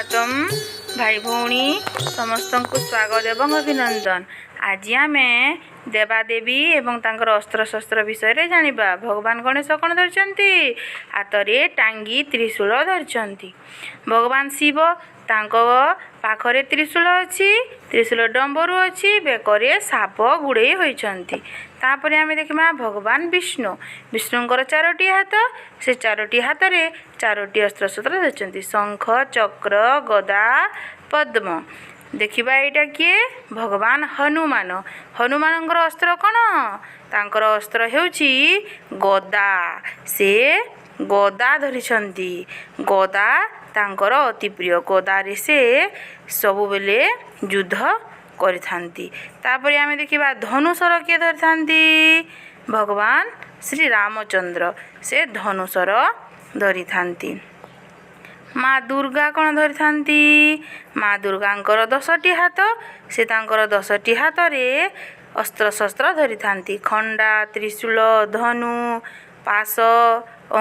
ସୁପ୍ରଭାତମ ଭାଇ ଭଉଣୀ, ସମସ୍ତଙ୍କୁ ସ୍ୱାଗତ ଏବଂ ଅଭିନନ୍ଦନ। ଆଜି ଆମେ ଦେବାଦେବୀ ଏବଂ ତାଙ୍କର ଅସ୍ତ୍ରଶସ୍ତ୍ର ବିଷୟରେ ଜାଣିବା। ଭଗବାନ ଗଣେଶ କ'ଣ ଧରିଛନ୍ତି? ହାତରେ ଟାଙ୍ଗି, ତ୍ରିଶୂଳ ଧରିଛନ୍ତି। ଭଗବାନ ଶିବ, ତାଙ୍କ ପାଖରେ ତ୍ରିଶୂଳ ଅଛି, ତ୍ରିଶୂଳ ଡମ୍ବରୁ ଅଛି, ବେକରେ ସାପ ଗୁଡ଼େଇ ହୋଇଛନ୍ତି। ତାପରେ ଆମେ ଦେଖିବା ଭଗବାନ ବିଷ୍ଣୁ। ବିଷ୍ଣୁଙ୍କର ଚାରୋଟି ହାତ, ସେ ଚାରୋଟି ହାତରେ ଚାରୋଟି ଅସ୍ତ୍ରଶସ୍ତ୍ର ଧରିଛନ୍ତି: ଶଙ୍ଖ, ଚକ୍ର, ଗଦା, ପଦ୍ମ। ଦେଖିବା ଏଇଟା କିଏ? ଭଗବାନ ହନୁମାନ। ହନୁମାନଙ୍କର ଅସ୍ତ୍ର କ'ଣ? ତାଙ୍କର ଅସ୍ତ୍ର ହେଉଛି ଗଦା। ସେ ଗଦା ଧରିଛନ୍ତି। ଗଦା ତାଙ୍କର ଅତି ପ୍ରିୟ। ଗଦାରେ ସେ ସବୁବେଳେ ଯୁଦ୍ଧ କରିଥାନ୍ତି। ତାପରେ ଆମେ ଦେଖିବା ଧନୁଶର କିଏ ଧରିଥାନ୍ତି? ଭଗବାନ ଶ୍ରୀ ରାମଚନ୍ଦ୍ର, ସେ ଧନୁଶର ଧରିଥାନ୍ତି। ମା ଦୁର୍ଗା କ'ଣ ଧରିଥାନ୍ତି? ମା ଦୁର୍ଗାଙ୍କର 10ଟି ହାତ। ସେ ତାଙ୍କର 10ଟି ହାତରେ ଅସ୍ତ୍ରଶସ୍ତ୍ର ଧରିଥାନ୍ତି: ଖଣ୍ଡା, ତ୍ରିଶୂଳ, ଧନୁ, ପାଶ,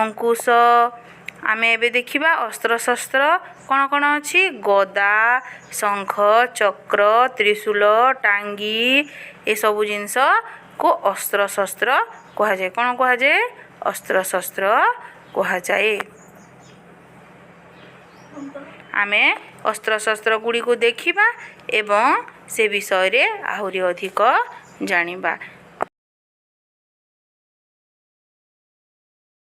ଅଙ୍କୁଶ। ଆମେ ଏବେ ଦେଖିବା ଅସ୍ତ୍ରଶସ୍ତ୍ର କ'ଣ କ'ଣ ଅଛି। ଗଦା, ଶଙ୍ଖ, ଚକ୍ର, ତ୍ରିଶୂଳ, ଟାଙ୍ଗି, ଏସବୁ ଜିନିଷକୁ ଅସ୍ତ୍ରଶସ୍ତ୍ର କୁହାଯାଏ। କ'ଣ କୁହାଯାଏ? ଅସ୍ତ୍ରଶସ୍ତ୍ର କୁହାଯାଏ। ଆମେ ଅସ୍ତ୍ରଶସ୍ତ୍ର ଗୁଡ଼ିକୁ ଦେଖିବା ଏବଂ ସେ ବିଷୟରେ ଆହୁରି ଅଧିକ ଜାଣିବା।